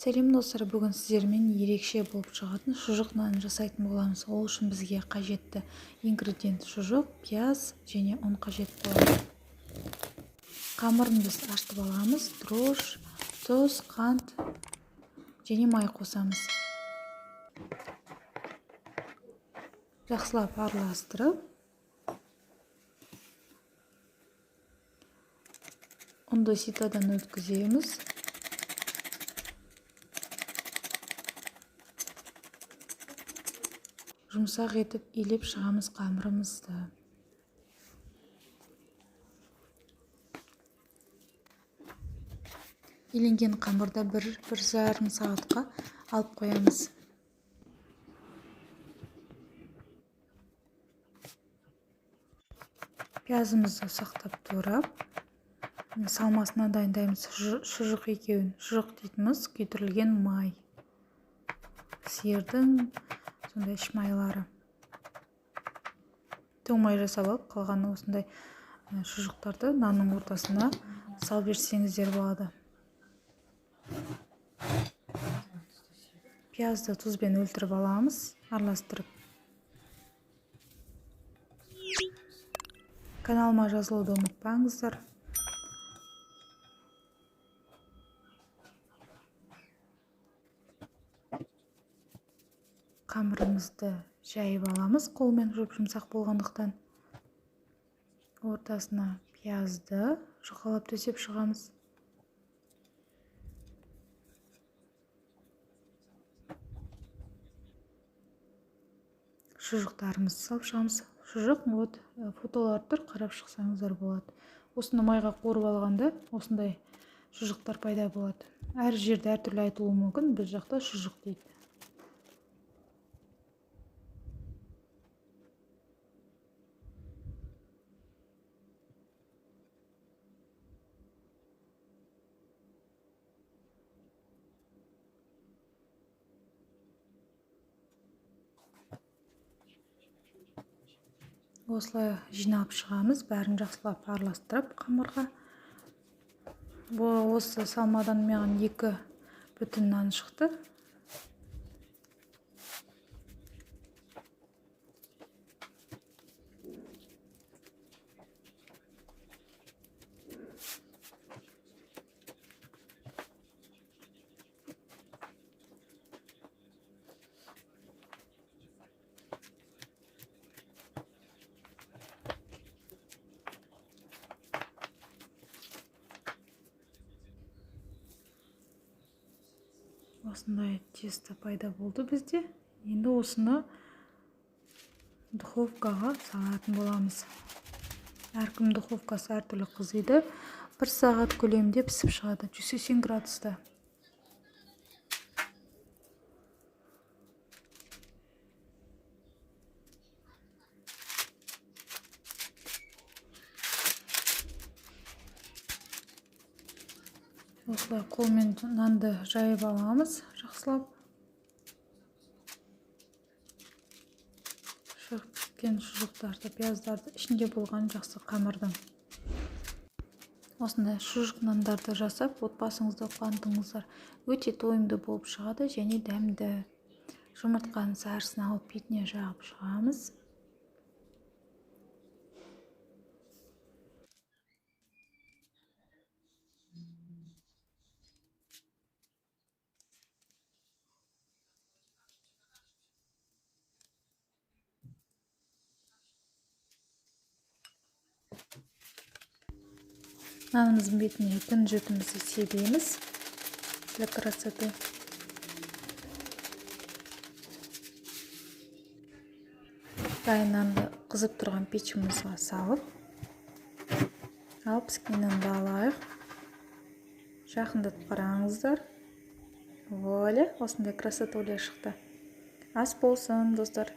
Сәлем достар, бүгін сіздермен ерекше болып шығатын шұжық нанын жасайтын боламыз. Ол үшін бізге қажетті ингредиент шұжық, пияз және ұн қажет болады. Қамырын біз ашытып аламыз, дрожж, тұз, қант және май қосамыз. Жақсылап араластырып, ұнды ситодан өткіземіз. Жұмсақ етіп илеп шығамыз қамырымызды. Иленген қамырды 1-1,5 сағатқа алып қоямыз. Пиязымызды ұсақтап турап, салмасына дайындаймыз. Шұжық екеуін. Шұжық дейтініміз күйдірілген май. Сиырдың сондай іш майлары. Тоңмай жасап алып, қалған осындай шұжықтарды нанның ортасына салып жіберсеңіздер болады. Пиязды тұзбен өлтіріп аламыз, араластырып. Каналыма жазылуды ұмытпаңыздар. Қамырымызды жайып аламыз, қолмен жұп-жұмсақ болғандықтан. Ортасына пиязды жұқалап төсеп шығамыз. Шұжықтарымызды салып шығамыз. Шұжық, вот, фотолар тұр, қарап шықсаңыздар болады. Осыны майға қуырып алғанда осындай шұжықтар пайда болады. Әр жерде әртүрлі айтылуы мүмкін, біз жақта шұжық дейді. Осылай жинап шығамыз, бәрін жақсылап араластырып қамырға. Осы салмадан маған 2 бүтін нан шықты. Осындай тесто пайда болды бізде. Енді осыны духовкаға салатын боламыз. Әркім духовкасы әртүрлі қызиды. 1 сағат көлемінде пісіп шығады, 180 градуста. Осылай қолмен нанды жайып аламыз жақсылап. Шығып кеткен шұжықтарды, пияздарды ішінде болған жақсы қамырдың. Осындай шұжық нандарды жасап, отбасыңызды қуантыңыздар. Өте тойымды болып шығады және дәмді. Жұмыртқаның сарысын алып бетіне жағып шығамыз. Нанымыздың бетіне күнжітімізді себеміз для красоты. Дайын нанды қызып тұрған пешімізге салып, алып піскен нанды алайық. Жақындатып қараңыздар. Вуаля, осындай красотуля шықты. Ас болсын, достар.